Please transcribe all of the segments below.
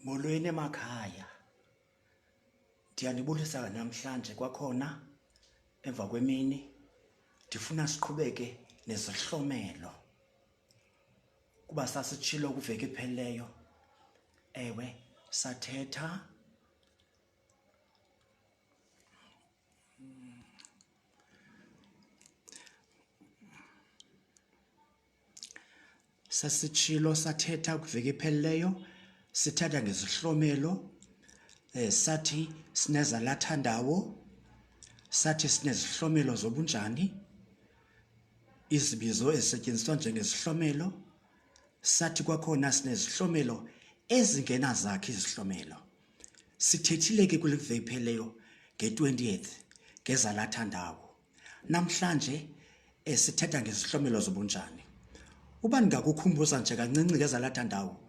Molweni emakhaya. Ndiyanibulisa namhlanje kwakhona emva kwemini. Ndifuna siqhubeke nezihlomelo kuba sasitshilo kwiveki ephelileyo. Ewe, sathetha Sasitshilo sathetha kwiveki ephelileyo sithetha ngezihlomelo eh sathi sinezalathandawo sathi sinezihlomelo zobunjani izibizo ezisetyenziswa njengezihlomelo sathi kwakhona sinezihlomelo ezingenazakhi izihlomelo sithethile ke kule veki ipheleyo nge-20th ngezalathandawo Namhlanje eh, sithetha ngezihlomelo zobunjani. Uba ndingakukhumbuza nje kancinci ngezalatha ndawo,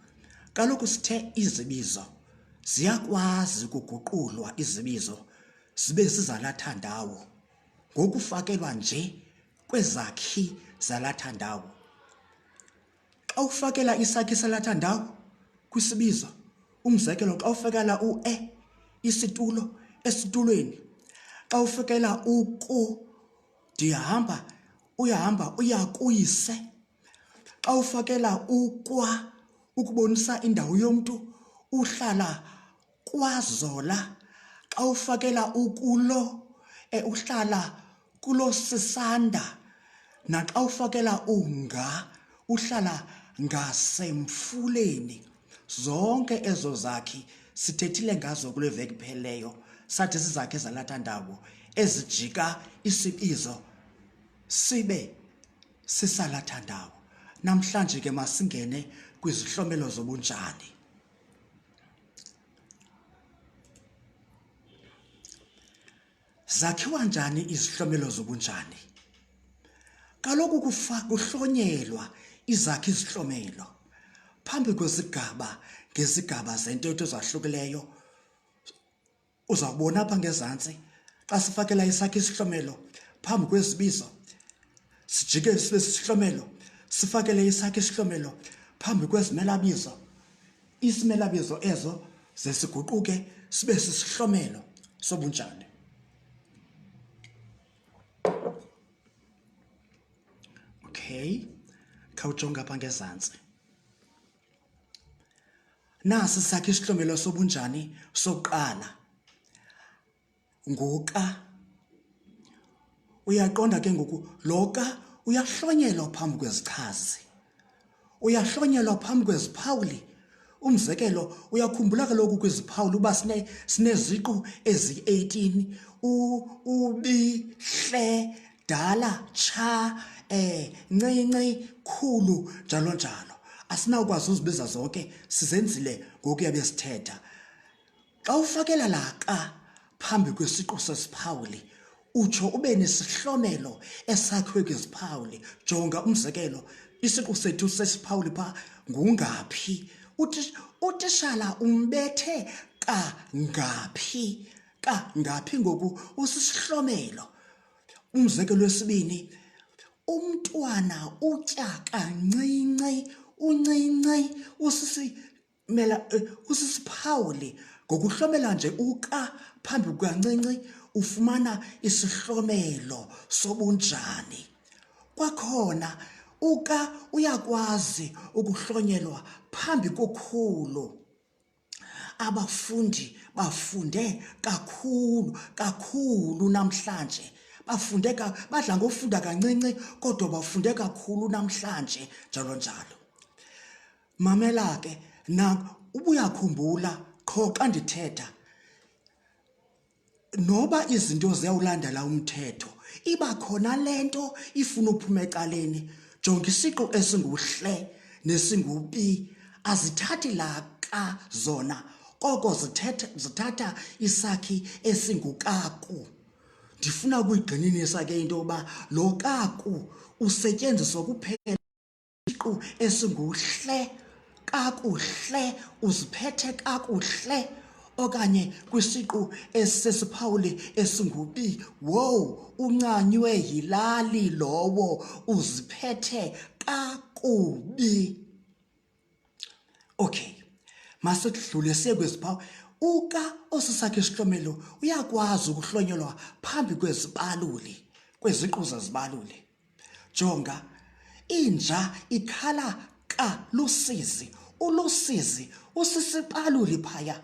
kaloku sithe izibizo ziyakwazi ukuguqulwa izibizo zibe zizalatha ndawo ngokufakelwa nje kwezakhi zalatha ndawo. Xa ufakela isakhi salatha ndawo kwisibizo, umzekelo xa ufakela u-e isitulo esitulweni, xa ufakela u-ku ndihamba uyahamba uya kuyise, xa ufakela ukwa ukubonisa indawo yomntu uhlala kwaZola, xa ufakela ukulo eh, uhlala kulo sisanda naxa ufakela unga uhlala ngasemfuleni zonke ezo zakhi sithethile ngazo kule veki pheleyo sathi zizakhi ezalatha ndawo ezijika isibizo sibe sisalatha ndawo namhlanje ke masingene kwizihlomelo zobunjani Zakhiwa njani izihlomelo zobunjani? Kaloku kufa kuhlonyelwa izakhi izihlomelo phambi kwezigaba ngezigaba zentetho ezahlukileyo. Uzawubona apha ngezantsi xa sifakela isakhi isihlomelo phambi kwezibizo sijike sibe sisihlomelo sifakele isakhi isihlomelo phambi kwezimelabizo isimelabizo ezo ze siguquke sibe sisihlomelo sobunjani okay khawujonge apha ngezantsi nasi sakhe isihlomelo sobunjani sokuqala nguka uyaqonda ke ngoku lo ka uyahlonyelwa phambi kwezichazi uyahlonyelwa phambi kweziphawuli umzekelo uyakhumbula kaloku kwiziphawuli uba sineziqu eziyi-18 ubi hle dala tsha eh ncinci khulu njalo njalo asinawukwazi uzibiza zonke sizenzile ngokuya besithetha Xa ufakela la ka phambi kwesiqu sesiphawuli utsho ube nesihlomelo esakhiwe kwiziphawuli. Jonga umzekelo, isiqu sethu sesiphawuli pha ngungaphi. Utishala umbethe kangaphi? Kangaphi ngoku usisihlomelo. Umzekelo wesibini, umntwana utya kancinci, uncinci usisi mela eh, usisiphawuli ngokuhlomela nje uka phambi kukancinci ufumana isihlomelo sobunjani kwakhona uka uyakwazi ukuhlonyelwa phambi kokhulu abafundi bafunde kakhulu kakhulu namhlanje bafunde badla ngofunda kancinci kodwa bafunde kakhulu namhlanje njalo njalo Mamela ke na ubuyakhumbula qho xa ndithetha noba izinto ziyawulandela umthetho iba khona le nto ifuna uphuma ecaleni jonga isiqu esinguhle nesingupi azithathi la ka zona koko zithetha zithatha isakhi esingukaku ndifuna ukuyigxininisa ke into yokuba lo kaku usetyenziswa kuphela Isiqu esinguhle kakuhle uziphethe kakuhle okanye kwisiqu esisesiphawuli esingubi wow uncanywe yilali lowo uziphethe kakubi. Okay. Masidlule siye kweziphawu. Uka osisakhe isihlomelo uyakwazi ukuhlonyelwa phambi kwezibaluli, kweziqu zezibaluli. Jonga, inja ikhala ka lusizi, ulusizi usisibaluli phaya.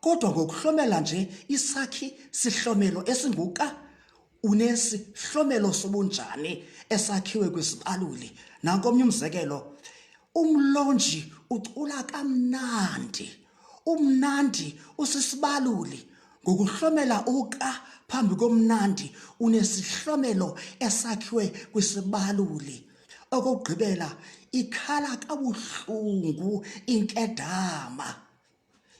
Kodwa ngokuhlomela nje isakhi sihlomelo esinguka unesihlomelo sobunjani esakhiwe kwisibaluli. Nanko omnye umzekelo, umlonji ucula kamnandi. Umnandi usisibaluli ngokuhlomela uka phambi komnandi unesihlomelo esakhiwe kwisibaluli. Okokugqibela, ikhala kabuhlungu inkedama.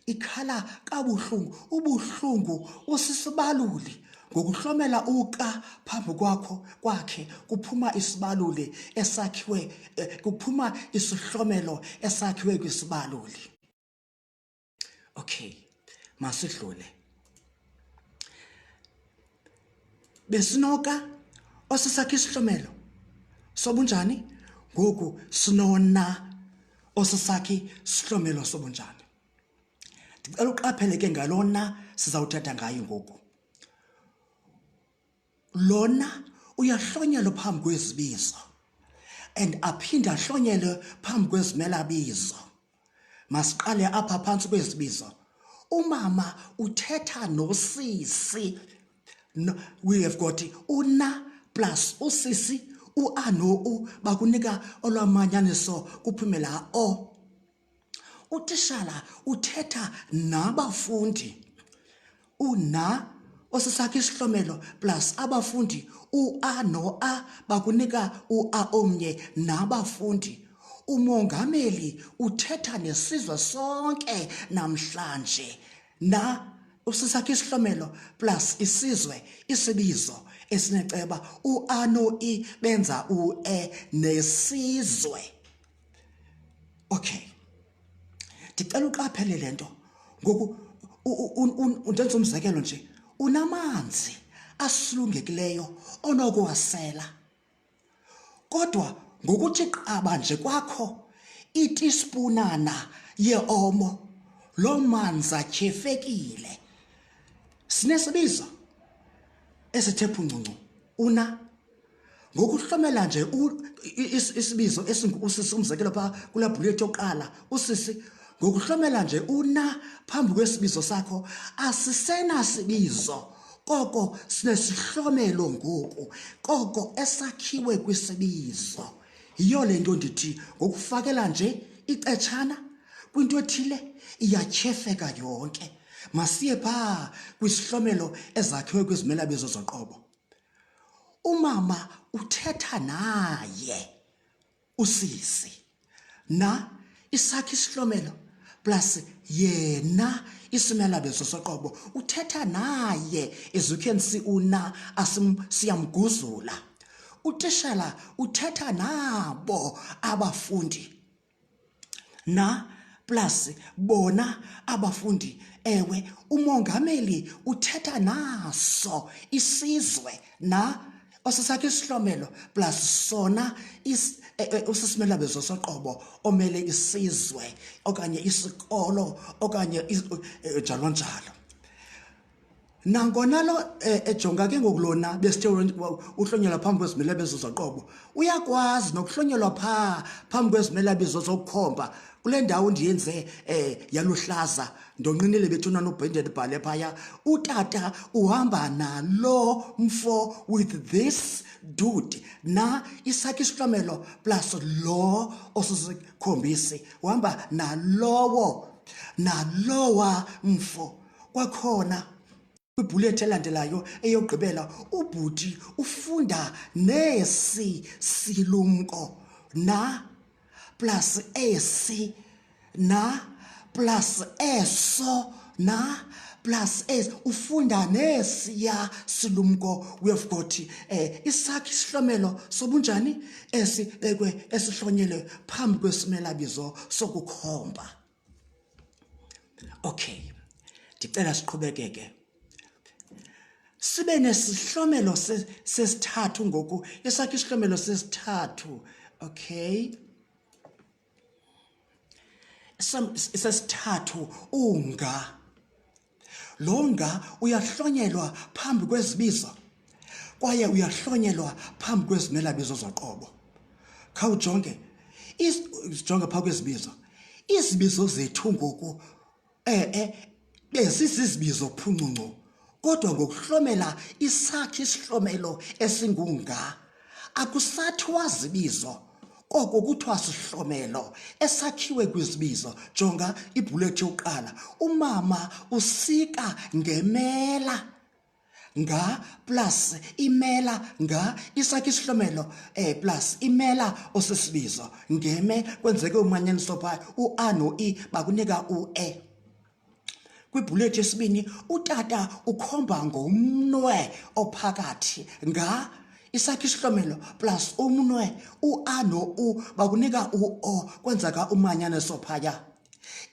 Ikhala kabuhlungu, ubuhlungu usisibaluli. Ngokuhlomela uka phambi kwakho kwakhe kuphuma isibaluli esakhiwe eh, kuphuma isihlomelo esakhiwe kwisibaluli. Okay, masidlule. Besinoka osisakhe isihlomelo sobunjani ngoku sinona osisakhe sihlomelo sobunjani. Ndicela uqaphele ke ngalona sizawuthetha ngayo ngoku. Lona uyahlonyelwa phambi kwezibizo and aphinde ahlonyelwe phambi kwezimelabizo. Masiqale apha phantsi kwezibizo. Umama uthetha nosisi. No, we have got una plus usisi u-a no-u bakunika olwamanyaniso kuphume la o. Utishala uthetha nabafundi. U-na osisakhe isihlomelo plus abafundi u-a no-a bakunika u-a omnye nabafundi. Umongameli uthetha nesizwe sonke namhlanje. Na usisakhe isihlomelo plus isizwe isibizo esineceba u-a no-i benza u-e nesizwe. Okay. Ndicela uqaphele le nto. Ngoku ndenza umzekelo nje. Unamanzi asulungekileyo onokuwasela. Kodwa ngokuthi qaba nje kwakho itispunana yeomo loo manzi atyhefekile. Sinesibizo esithe phuncuncuncu una ngokuhlomela nje isibizo esingu-usisi umzekelo phaa kulaa bhulethi yokuqala usisi ngokuhlomela nje una phambi kwesibizo sakho asisenasibizo koko sinesihlomelo ngoku koko esakhiwe kwisibizo yiyo le nto ndithi ngokufakela nje icetshana kwinto ethile iyatyhefeka yonke masiye phaa kwisihlomelo ezakhiwe kwizimelabizo zoqobo Umama uthetha naye usisi na isakhe isihlomelo plus yena isimelabezo soqobo uthetha naye as you can see una asim siyamguzula utishala uthetha nabo abafundi na plus bona abafundi ewe umongameli uthetha naso isizwe na osisakhe isihlomelo plus sona e, e, usisimelwabizo soqobo omele isizwe okanye isikolo okanye e, njalo njalo Nangona lo eh, ejonga ke ngoku lona besithe uhlonyelwa phambi kwezimelabizo zoqobo uyakwazi nokuhlonyelwa phaa phambi kwezimelabizo zokukhomba kule ndawo ndiyenze eh yaluhlaza ndonqinile bethuna nobhende ndibhale phaya utata uhamba nalo mfo with this dude na isakhe isihlomelo plus lo osisikhombisi uhamba nalowo nalowa mfo Kwakhona kwibhulethi elandelayo eyokugqibela ubhuti ufunda nesi silumko na plus esi na plus eso na plus es ufunda nesiya silumko we have got eh isakhi isihlomelo sobunjani esibekwe esihlonyelwe phambi kwesimelabizo sokukhomba Okay. Ndicela siqhubekeke. Sibe nesihlomelo sesithathu ngoku, esakhe isihlomelo sesithathu. Okay. sesithathu unga. Lo nga uyahlonyelwa phambi kwezibizo kwaye uyahlonyelwa phambi kwezimelabizo zoqobo. Khawujonge, sijonge phaa kwezibizo. Izibizo zethu ngoku eh bezizizibizo phuncuncuu kodwa ngokuhlomela isakhi isihlomelo esingunga akusathiwa zibizo koko kuthiwa sihlomelo esakhiwe kwizibizo. Jonga ibhulethi yokuqala, umama usika ngemela nga plus imela nga isakhi isihlomelo plus imela osisibizo ngeme kwenzeke umanyaniso phaa u-a no-i bakunika u-e. Kwibhulethi yesibini utata ukhomba ngomnwe ophakathi nga isakhi isihlomelo plus umnwe u-a no-u bakunika u-o kwenzeka umanyaniso phaya.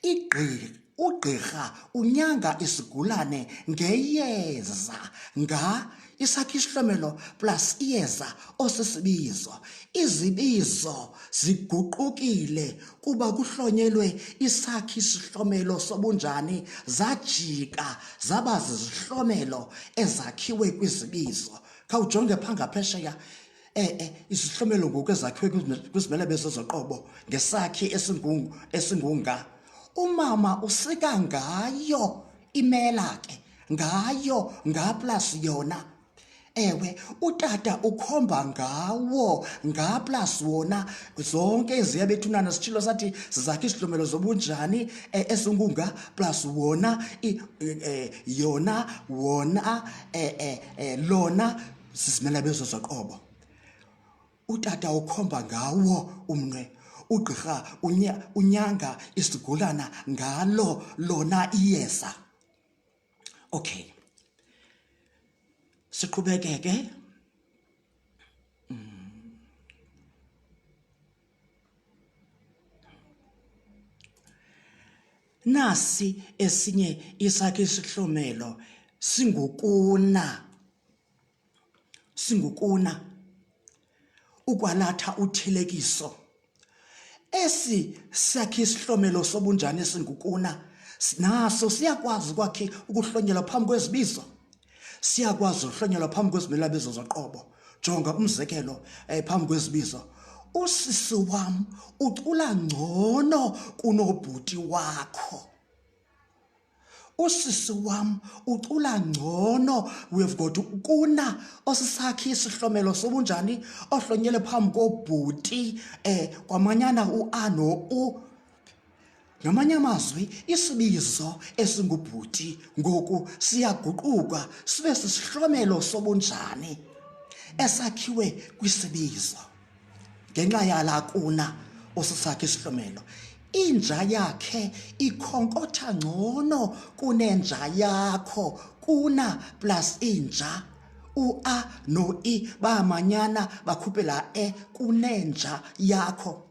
Igqi ugqirha unyanga isigulane ngeyeza nga isakhi isihlomelo plus iyeza osisibizo. Izibizo ziguqukile kuba kuhlonyelwe isakhi sihlomelo sobunjani zajika zaba zizihlomelo ezakhiwe kwizibizo. Khawujonge phaa ngaphesheya eh izihlomelo ngoku ezakhiwe kwizimelebezo zoqobo ngesakhi esingungu esingunga. Umama usika ngayo imela ke ngayo nga plus yona. Ewe, utata ukhomba ngawo nga plus wona. Zonke eziya bethunana sitshilo sathi sizakhe isihlomelo zobunjani esingunga plus wona yona wona lona sisimela bezo zoqobo. Utata ukhomba ngawo umnwe, ugqirha unyanga isigulana ngalo lona iyeza. Okay, siqhubekeke. Nasi esinye isakhe isihlomelo singukuna. Singukuna ukwalatha uthelekiso. Esi sakhe isihlomelo sobunjani esingukuna naso siyakwazi kwakhe ukuhlonyelwa phambi kwezibizo, siyakwazi ukuhlonyelwa phambi kwezimelabizo zoqobo. Jonga umzekelo phambi kwezibizo. Usisi wam ucula ngcono kunobhuti wakho. Usisi wam ucula ngcono. We've got kuna osisakhi isihlomelo sobunjani ohlonyele phambi kobhuti kwamanyana u-a no-u. Ngamanye amazwi isibizo esingubhuti ngoku siyaguquka sibe sisihlomelo sobunjani esakhiwe kwisibizo ngenxa yala kuna osisakhe isihlomelo. Inja yakhe ikhonkotha ngcono kunenja yakho. Kuna plus inja, u-a no-i bamanyana bakhuphela e kunenja yakho.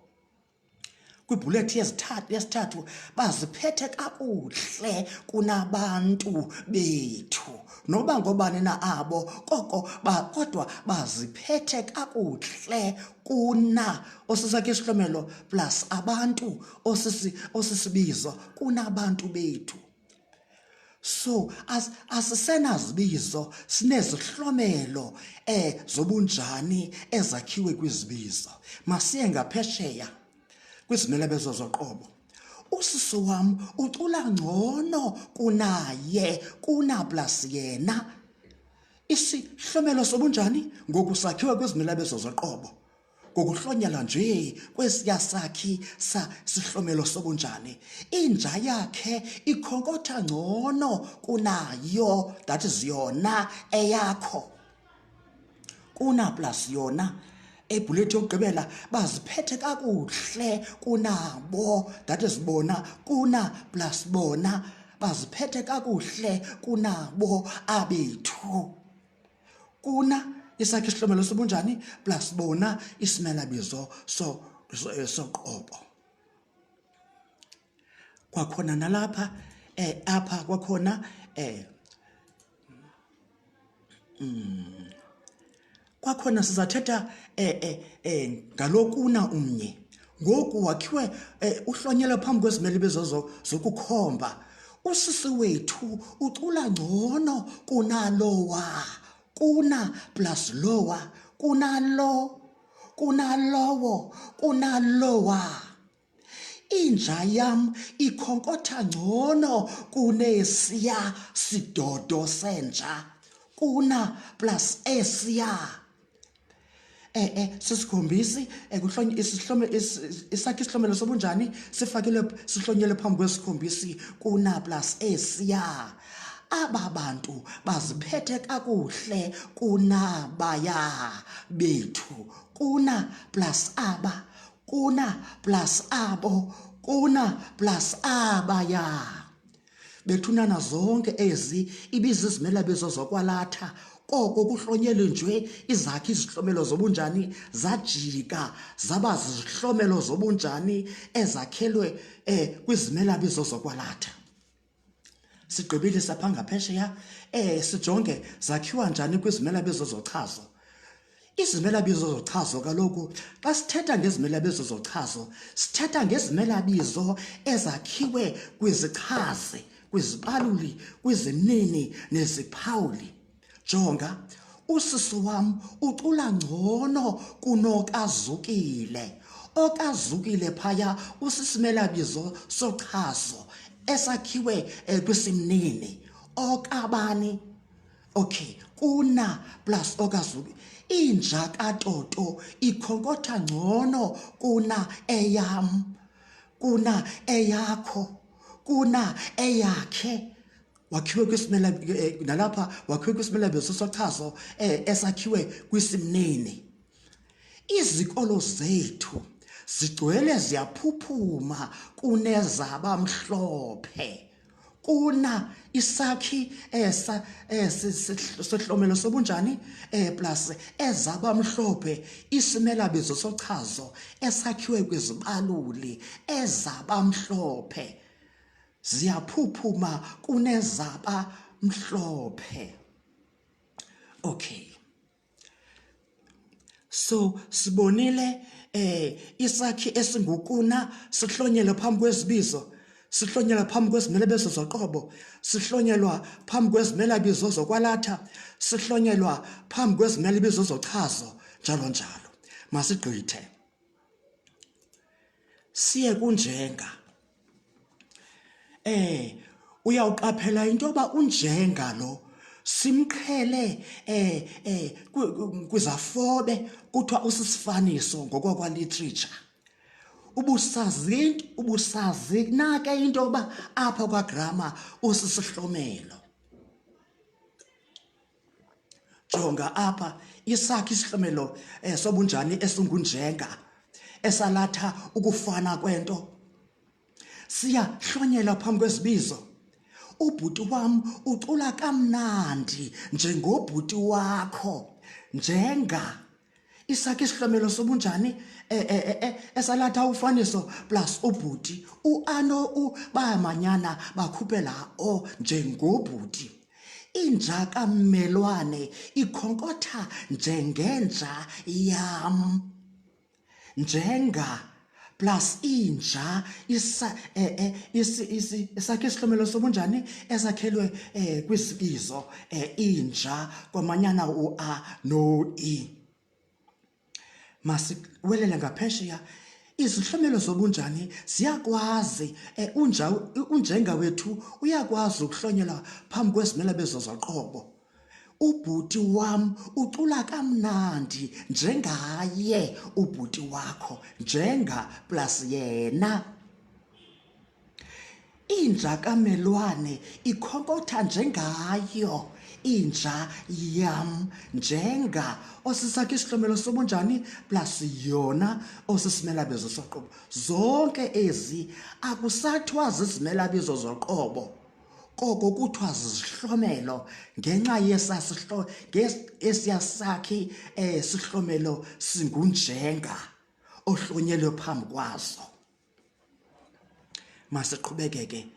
Kwibhulethi yesithathu baziphethe kakuhle kunabantu bethu, noba ngobani na abo, koko kodwa baziphethe kakuhle kuna osisakhe isihlomelo plus abantu osisibizo kunabantu bethu. So asisenazibizo, sinezihlomelo zobunjani ezakhiwe kwizibizo. Masiye ngaphesheya kwizimelebezo zoqobo. Usisi wam ucula ngcono kunaye, kuna plus yena. Isihlomelo sobunjani ngoku sakhiwe kwizimelebezo zoqobo ngokuhlonyelwa nje kwesiya sakhi sa sihlomelo sobunjani. Inja yakhe ikhonkotha ngcono kunayo, that is yona eyakho. Kuna plus yona. Ebhulethi yokugqibela baziphethe kakuhle kunabo, that is bona, kuna plus bona baziphethe kakuhle kunabo abethu. Kuna isakhi isihlomelo sobunjani plus bona isimelabizo soqobo. Kwakhona nalapha apha kwakhona kwakhona sizathetha ngalokuna umnye. Ngoku wakhiwe eh, uhlonyelwe phambi kwezimelibizo zokukhomba. Usisi wethu ucula ngcono kunalowa. Kuna plus lowa, kunalo, kunalowo, kunalowa. Inja yam ikhonkotha ngcono kunesiya sidodo senja. Kuna plus esiya. Eh eh sisikhombisi eh, kuhlonye isihlome isakhe isihlomelo sobunjani sifakelwe sihlonyelwe phambi kwesikhombisi kuna plus esiya. Aba bantu baziphethe kakuhle kunabaya bethu. Kuna plus aba kuna plus abo kuna plus abaya bethunana zonke ezi ibizizimelabizo zokwalatha koko kuhlonyelwe nje izakhi izihlomelo zobunjani zajika zaba zizihlomelo zobunjani ezakhelwe eh kwizimelabizo zokwalatha Sigqibile sapha ngaphesheya eh sijonge zakhiwa njani kwizimelabizo zochazo. Izimelabizo zochazo kaloku xa sithetha ngezimelabizo zochazo sithetha ngezimelabizo ezakhiwe kwizichazi, kwizibaluli, kwizinini neziphawuli. Jonga, usisi wam ucula ngcono kunoKazukile. OkaZukile phaya usisimelabizo sochazo esakhiwe eh, kwisimnini. Okabani? Okay, kuna plus okaZukile. Inja kaToto ikhonkotha ngcono kuna eyam, kuna eyakho, kuna eyakhe. Wakhiwe kwisimela eh, nalapha wakhiwe kwisimelabizo sochazo eh, esakhiwe kwisimnini. Izikolo zethu zigcwele ziyaphuphuma kunezabamhlophe. Kuna isakhi esa eh, sehlomelo sobunjani eh plus ezabamhlophe isimelabizo sochazo esakhiwe kwizibaluli ezabamhlophe ziyaphuphuma kunezaba mhlophe. Okay, so sibonile eh isakhi esingukuna sihlonyelwe phambi kwezibizo, sihlonyelwa phambi kwezimelabizo zoqobo, sihlonyelwa phambi kwezimelabizo zokwalatha, sihlonyelwa phambi kwezimelabizo zochazo, njalo njalo. Masigqithe siye kunjenga. Eh uyawuqaphela into yoba unjenga lo simqhele eh eh kwizafobe kuthiwa usisifaniso ngokwakwa literature. Ubusazi into ubusazi nake into yoba apha kwagrammar usisihlomelo. Jonga apha isakhi isihlomelo eh, sobunjani esingunjenga esalatha ukufana kwento siyahlonyelwa phambi kwezibizo. Ubhuti wam ucula kamnandi njengobhuti wakho njenga isakhi isihlomelo sobunjani eh, eh, eh, esalatha ufaniso plus ubhuti u-a no-u bayamanyana bakhuphe la o njengobhuti. Inja kammelwane ikhonkotha njengenja yam. Njenga plus inja isa eh, eh, isi isi isakhe isihlomelo sobunjani esakhelwe eh, kwisibizo eh, inja kwamanyana u-a no-i. Masiwelele ngaphesheya. Izihlomelo zobunjani ziyakwazi eh, unja unjenga wethu uyakwazi ukuhlonyelwa phambi kwezimelabizo zoqobo. Ubhuti wam ucula kamnandi njengaye ubhuti wakho, njenga plus yena. Inja kamelwane ikhonkotha njengayo inja yam, njenga osisakhe isihlomelo sobunjani plus yona osisimelabizo soqobo. Zonke ezi akusathiwa zizimelabizo zoqobo, koko kuthiwa zizihlomelo ngenxa yesa esiya sakhi eh, sihlomelo singunjenga ohlonyelwe phambi kwazo. Masiqhubekeke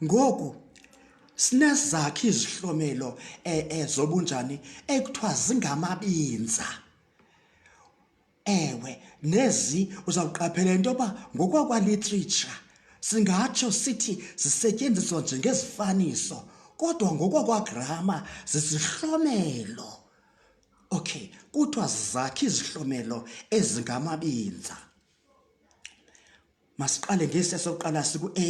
ngoku sinezakhi izihlomelo eh, eh, zobunjani ekuthiwa zingamabinza. Ewe, nezi uzawuqaphela into yoba ngokwakwa-literature singatsho sithi zisetyenziswa njengezifaniso kodwa ngokwakwagrama zisihlomelo. Okay, kuthiwa zizakhi izihlomelo ezingamabinza. Masiqale ngesi esokuqala siku-A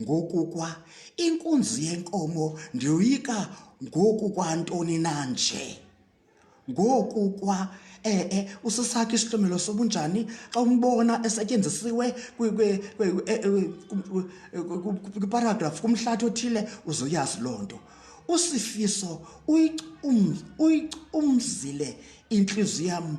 ngokukwa inkunzi yenkomo ndiyoyika ngoku kwantoni na nje ngoku kwa eh eh usisakhe isihlomelo sobunjani xa umbona esetyenzisiwe kwiparagraph kumhlathi othile uzoyazi loo nto usifiso uyicumzile intliziyo yam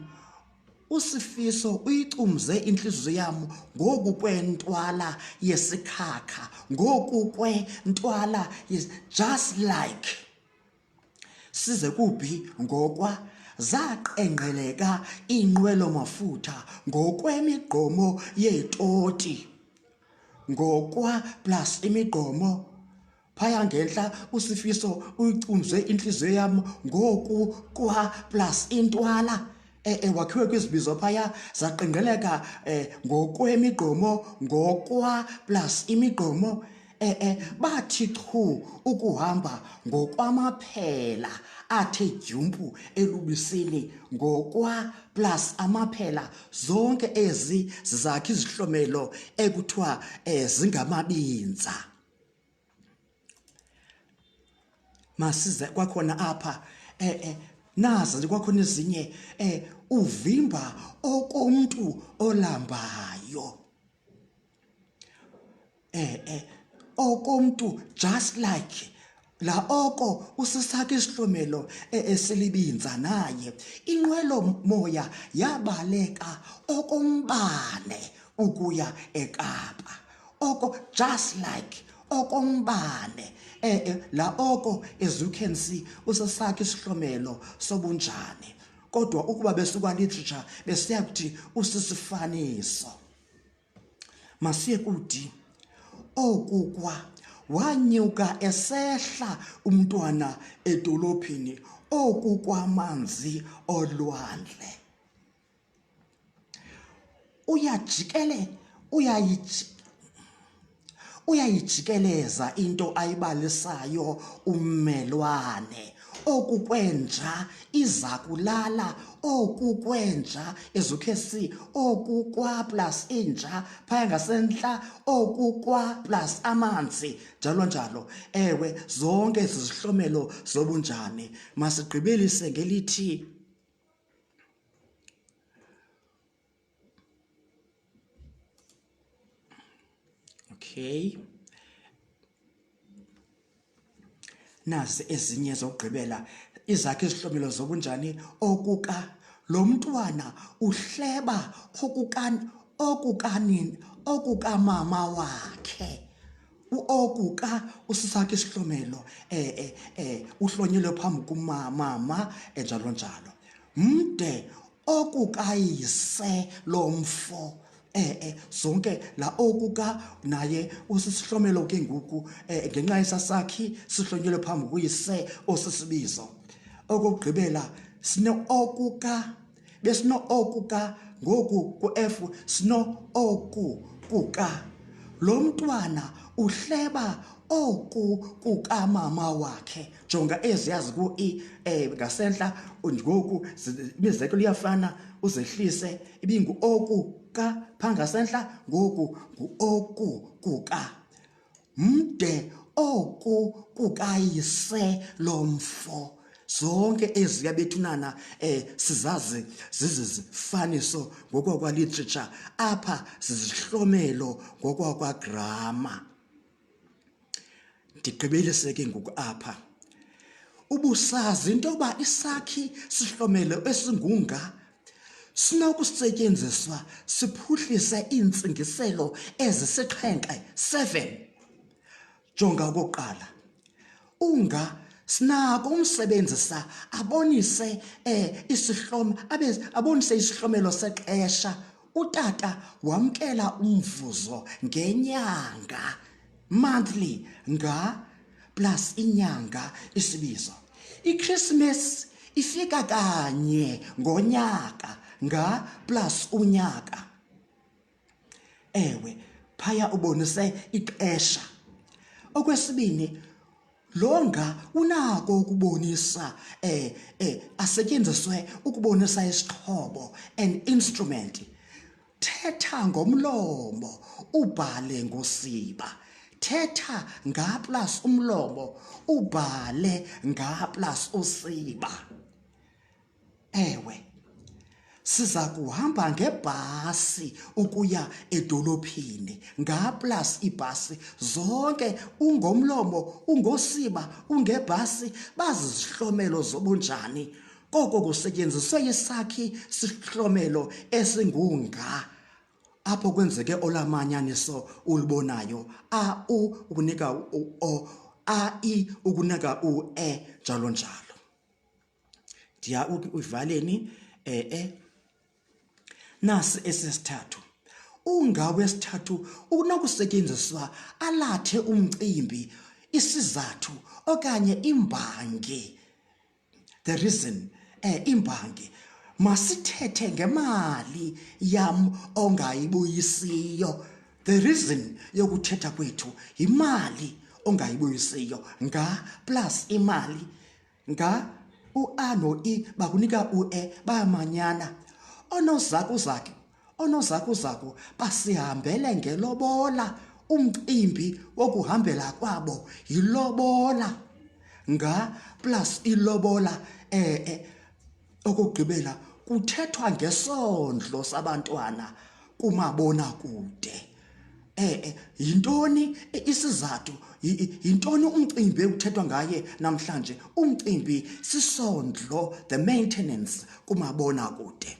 USifiso uyicumze intliziyo yam ngoku kwentwala yesikhakha, ngoku kwentwala just like. Size kuphi ngokwa zaqengqeleka iinqwelo-mafutha ngokwemigqomo yeetoti. Ngokwa plus imigqomo Phaya ngentla uSifiso uyicumze intliziyo yam ngoku kwa plus intwala eh, eh, wakhiwe kwizibizo phaya zaqengqeleka eh, ngokwemigqomo ngokwa plus imigqomo eh, eh, bathi chu ukuhamba ngokwamaphela athe dyumpu elubisini ngokwa plus amaphela zonke ezi zizakhe izihlomelo ekuthiwa eh, zingamabinza Masize kwakhona apha eh eh nazi nje kwakhona ezinye eh uvimba okomntu olambayo eh eh okomntu just like la oko usisakhe isihlomelo eh, esilibinza naye inqwelo moya yabaleka okombane ukuya eKapa oko just like okombane eh, eh la oko as you can see usesakhe isihlomelo sobunjani kodwa ukuba besuka literature besiya kuthi usisifaniso masiye kudi oku kwa wanyuka esehla umntwana edolophini oku kwamanzi olwandle Uyajikele uyayijikeleza into ayibalisayo ummelwane. Oku kwenja iza kulala, oku kwenja as you can see, oku kwa plus inja phaya ngasentla, oku kwa plus amanzi njalo njalo. Ewe, zonke ezi zihlomelo zobunjani. Masigqibelise ngelithi Okay. Nazi ezinye zokugqibela izakhe izihlomelo zobunjani okuka lo mntwana uhleba okukanini okukamama wakhe. Uoku ka usisakhe isihlomelo eh eh eh uhlonyelwe phambi kumama enjalo njalo. Mde okukayise lo mfo eh eh zonke la okuka naye usisihlomelo ke ngoku eh ngenxa yesasakhi sihlonyelwe phambi kuyise osisibizo. Okokugqibela sine okuka Besino oku ka ngoku ku-F sino oku kuka. Lo mntwana uhleba oku kukamama wakhe. Jonga eziya ziku-E eh, ngasentla ngoku imizekelo iyafana uzehlise ibingu oku ka phaa ngasentla ngoku ngu-oku kuka. Mde oku kukayise lo mfo. Zonke eziya bethunana eh sizazi zizizifaniso ngokwakwa literature apha zizihlomelo ngokwakwa grammar. Ndigqibelise ke ngoku apha. Ubusazi into yoba isakhi sihlomelo esingunga Sinokusetyenziswa siphuhlise iintsingiselo ezisixhenxe, 7. Jonga okokuqala. Unga sinako umsebenzisa abonise eh isihlom abe abonise isihlomelo sexesha. Utata wamkela umvuzo ngenyanga monthly nga plus inyanga isibizo. IChristmas ifika kanye ngonyaka Nga plus unyaka. Ewe, phaya ubonise ixesha. Okwesibini, lo nga unako ukubonisa eh eh asetyenziswe ukubonisa isixhobo, an instrument. Thetha ngomlomo ubhale ngosiba. Thetha nga plus umlomo ubhale nga plus usiba. Ewe, siza kuhamba ngebhasi ukuya edolophini nga plus ibhasi zonke ungomlomo ungosiba ungebhasi bazizihlomelo zobunjani koko kusetyenziswe isakhi sihlomelo esingunga apho kwenzeke olamanyaniso ulubonayo a u ukunika u o a i ukunika u e njalo njalo. Ndiya uyivaleni eh eh nasi esesithathu. Unga wesithathu unokusetyenziswa alathe umcimbi, isizathu okanye imbangi. The reason eh imbangi masithethe ngemali yam ongayibuyisiyo. The reason yokuthetha kwethu yimali ongayibuyisiyo nga plus imali Nga u-A no-I bakunika u-E bayamanyana. Oonozakuzaku oonozakuzaku basihambele ngelobola umcimbi wokuhambela kwabo yilobola. Nga plus ilobola e-e. Okokugqibela kuthethwa ngesondlo sabantwana kumabonakude. Eh, eh yintoni isizathu yintoni umcimbi ekuthethwa ngaye namhlanje? Umcimbi sisondlo, the maintenance kumabonakude.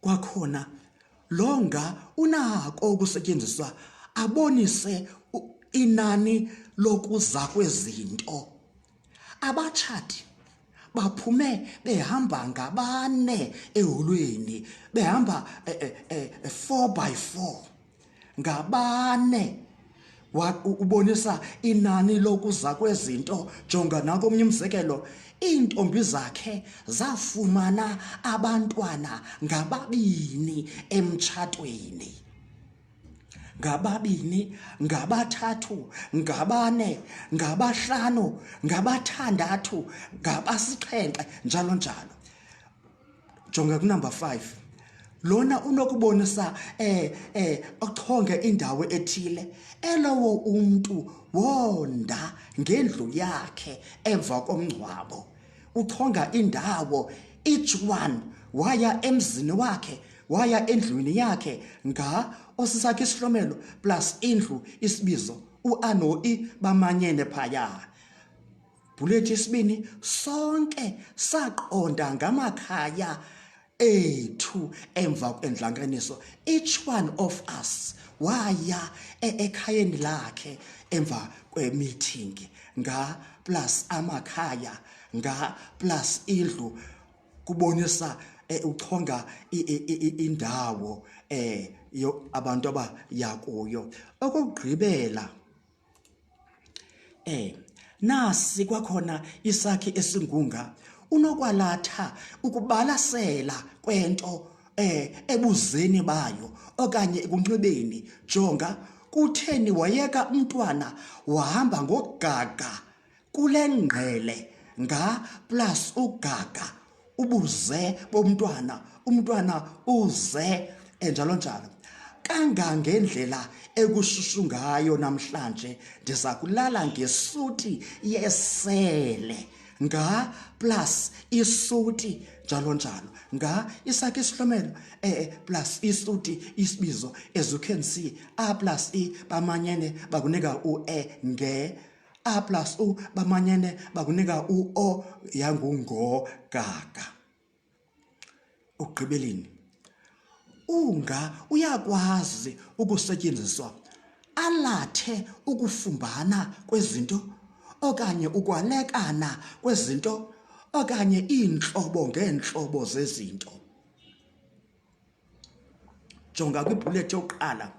Kwakhona longa unako ukusetyenziswa abonise inani lokuza kwezinto. Abatshati baphume behamba ngabane eholweni behamba 4 by 4 ngabane ubonisa inani lokuza kwezinto. Jonga nakomnye umzekelo, iintombi zakhe zafumana abantwana ngababini emtshatweni. Ngababini, ngabathathu, ngabane, ngabahlanu, ngabathandathu, ngabasixhenxe, njalo njalo. Jonga kunumber 5. Lona unokubonisa eh eh ochonge indawo ethile elowo umntu wonda ngendlu yakhe emva komngcwabo. Uchonga indawo each one waya emzini wakhe waya endlwini yakhe nga osisakhe isihlomelo plus indlu isibizo u-a no-i bamanyene phaya. Bhulethi yesibini sonke saqonda ngamakhaya ethu emva kwendlanganiso. Each one of us waya ekhayeni lakhe emva kwemeeting nga plus amakhaya nga plus indlu kubonisa eh, uchonga indawo eh abantu abaya kuyo. Okokugqibela Eh nasi kwakhona isakhi esingunga unokwalatha ukubalasela kwento eh ebuzeni bayo okanye ekunxibeni. Jonga kutheni wayeka umntwana wahamba ngogaga kule ngqele nga plus ugaga ubuze bomntwana umntwana uze enjalo njalo. Kangangendlela ekushushu ngayo namhlanje ndiza kulala ngesuti yesele nga plus isuti njalo njalo nga isakhe isihlomelo eh plus isuti isibizo. As you can see, a plus i bamanyene bakunika u e nge a plus u bamanyene bakunika u o yangungo gaga. Ukugqibeleni unga uyakwazi ukusetyenziswa alathe ukufumbana kwezinto okanye ukwalekana kwezinto okanye iintlobo ngeentlobo zezinto. Jonga kwibhulethi yokuqala.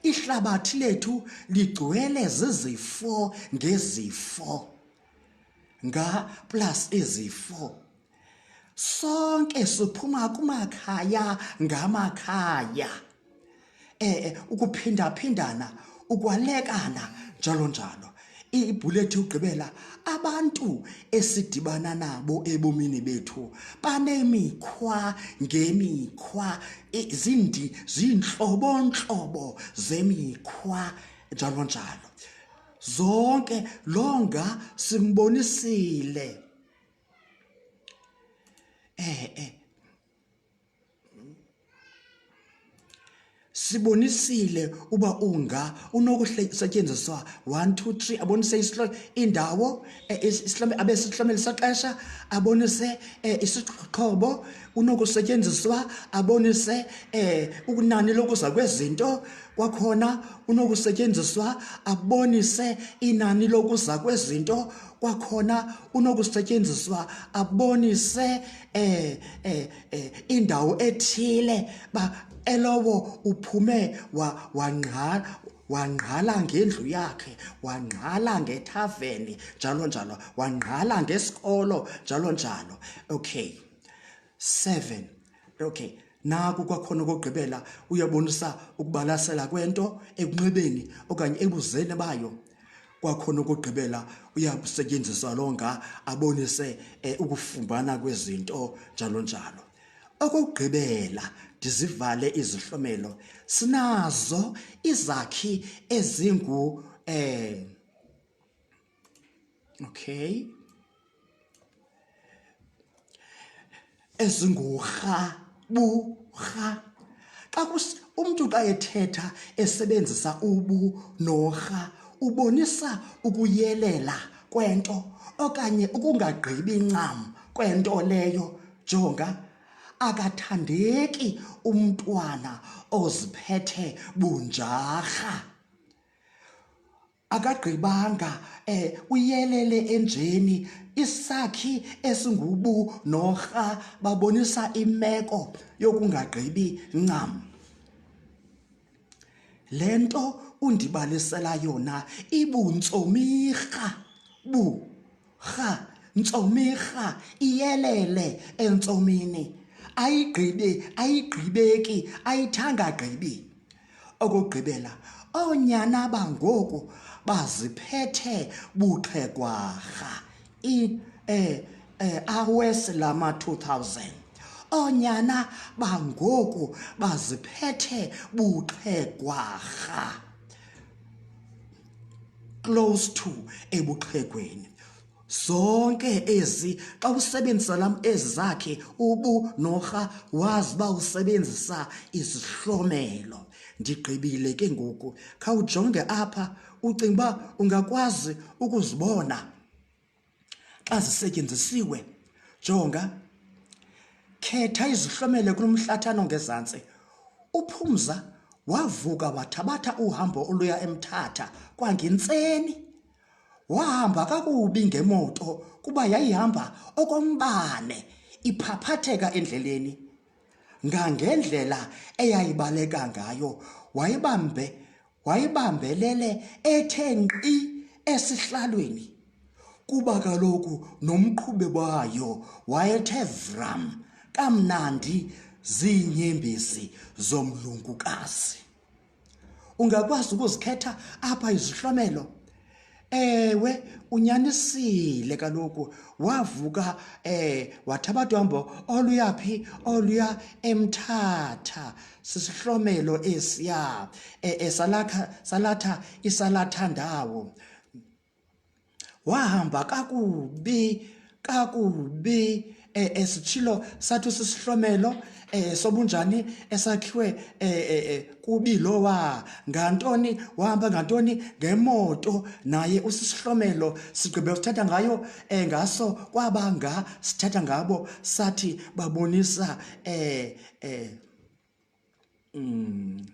Ihlabathi lethu ligcwele zizifo ngezifo. Nga plus izifo. Sonke siphuma kumakhaya ngamakhaya. Eh ukuphindaphindana, ukwalekana njalo njalo. Ibhulethi yokugqibela abantu esidibana nabo ebomini bethu banemikhwa ngemikhwa zindi ziintlobontlobo zemikhwa njalo njalo. Zonke longa simbonisile. Eh eh Sibonisile uba unga unokusetyenziswa 1 2 3 abonise isihlo indawo eh, isihlome abe sihlomele sexesha abonise eh, isixhobo unokusetyenziswa abonise eh, ukunani lokuza kwezinto kwakhona unokusetyenziswa abonise inani lokuza kwezinto kwakhona unokusetyenziswa abonise eh, eh, eh, indawo ethile ba elowo uphume wa, wangqala wangqala ngendlu yakhe wangqala ngethaveni njalo njalo wangqala ngesikolo njalo njalo. Okay, 7. Okay, naku kwakhona okokugqibela uyabonisa ukubalasela kwento ekunxibeni okanye ebuzeni bayo. Kwakhona okokugqibela uyakusetyenziswa loo nga abonise eh, ukufumbana kwezinto njalo njalo. Okokugqibela ndizivale izihlomelo sinazo izakhi ezingu eh okay ezingurha burha xa umntu xa ethetha esebenzisa ubu norha ubonisa ukuyelela kwento okanye ukungagqibi ncam kwento leyo. Jonga, akathandeki umntwana oziphethe bunjarha. Akagqibanga eh uyelele enjeni isakhi esingubu norha babonisa imeko yokungagqibi ncam. Le nto undibalisela yona ibuntsomirha bu rha ntsomirha iyelele entsomini ayigqibi ayigqibeki ayithanga gqibi. Okokugqibela, oonyana bangoku baziphethe buxhegwarha i eh, eh, awes lama-2000. Oonyana bangoku baziphethe buxhegwarha close to ebuxhegweni. Zonke ezi xa usebenzisa lam ezi zakhe ubu norha wazi uba usebenzisa izihlomelo. Ndigqibile ke ngoku. Khawujonge apha ucinga uba ungakwazi ukuzibona xa zisetyenzisiwe. Jonga, khetha izihlomelo kulo mhlathana ongezantsi. UPhumza wavuka wathabatha uhambo oluya eMthatha kwangentseni. Wahamba kakubi ngemoto kuba yayihamba okombane iphaphatheka endleleni. Ngangendlela eyayibaleka ngayo wayebambe wayebambelele ethe nkqi esihlalweni kuba kaloku nomqhubi wayo wayethe vram kamnandi ziinyembezi zomlungukazi. Ungakwazi ukuzikhetha apha izihlomelo? Ewe, unyanisile kaloku wavuka eh wathabatha uhambo oluyaphi oluya eMthatha sisihlomelo esiya eh, esalakha salatha isalatha ndawo Wahamba kakubi kakubi eh, esitshilo sathi sisihlomelo eh sobunjani esakhiwe eh, eh, eh kubi lowa ngantoni wahamba ngantoni ngemoto naye usisihlomelo sigqibe sithetha ngayo eh ngaso kwabanga sithetha ngabo sathi babonisa eh eh mm,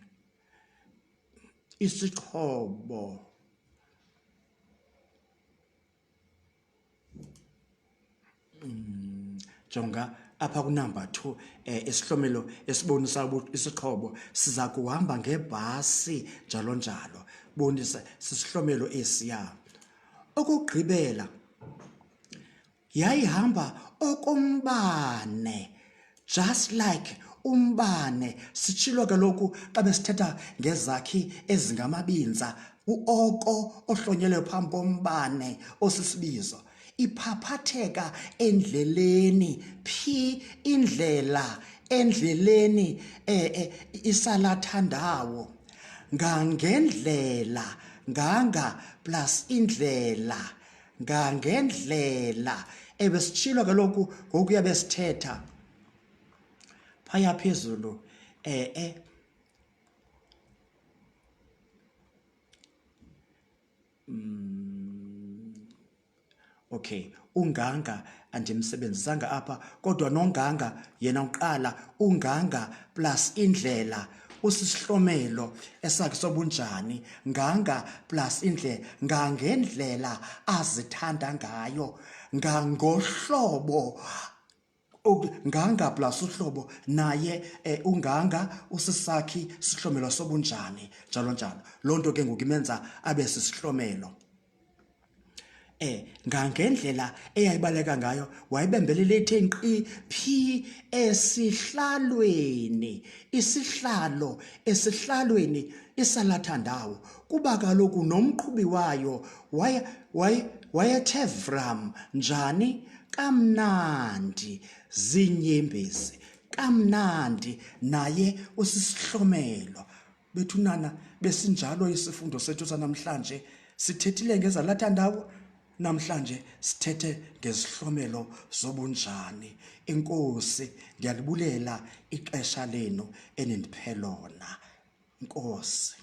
isixhobo Jonga apha kunumber 2 eh isihlomelo esibonisa isixhobo siza kuhamba ngebhasi njalo njalo bonisa sisihlomelo esiya. Okokugqibela. Yayihamba okombane, just like umbane. Sitshilo kaloku xa besithetha ngezakhi ezingamabinza, uoko ohlonyelwe phambi kombane osisibizo. Iphaphatheka endleleni, phi indlela endleleni eh, eh, isalathandawo. Ngangendlela, nganga plus indlela. Ngangendlela. Ewe, sitshilo kaloku ngokuya besithetha phaya phezulu eh eh Okay, unganga andimsebenzisanga apha kodwa nonganga yena uqala unganga plus indlela usisihlomelo esakhe sobunjani nganga plus indlela ngangendlela azithanda ngayo ngangohlobo nganga plus uhlobo naye eh, unganga usisakhi sihlomelo sobunjani njalo njalo. Loo nto ke ngoku imenza abe sisihlomelo. Eh ngangendlela eyayibaleka ngayo wayibembelele ethe nkqi phi esihlalweni isihlalo esihlalweni isalathandawo kuba kaloku nomqhubi wayo waye waye wayethe vram njani kamnandi zinyembezi kamnandi naye usisihlomelo. Bethunana, besinjalo isifundo sethu sanamhlanje. Sithethile ngezalathandawo, namhlanje sithethe ngezihlomelo zobunjani. Enkosi, ndiyalibulela ixesha lenu enindiphe lona. Nkosi.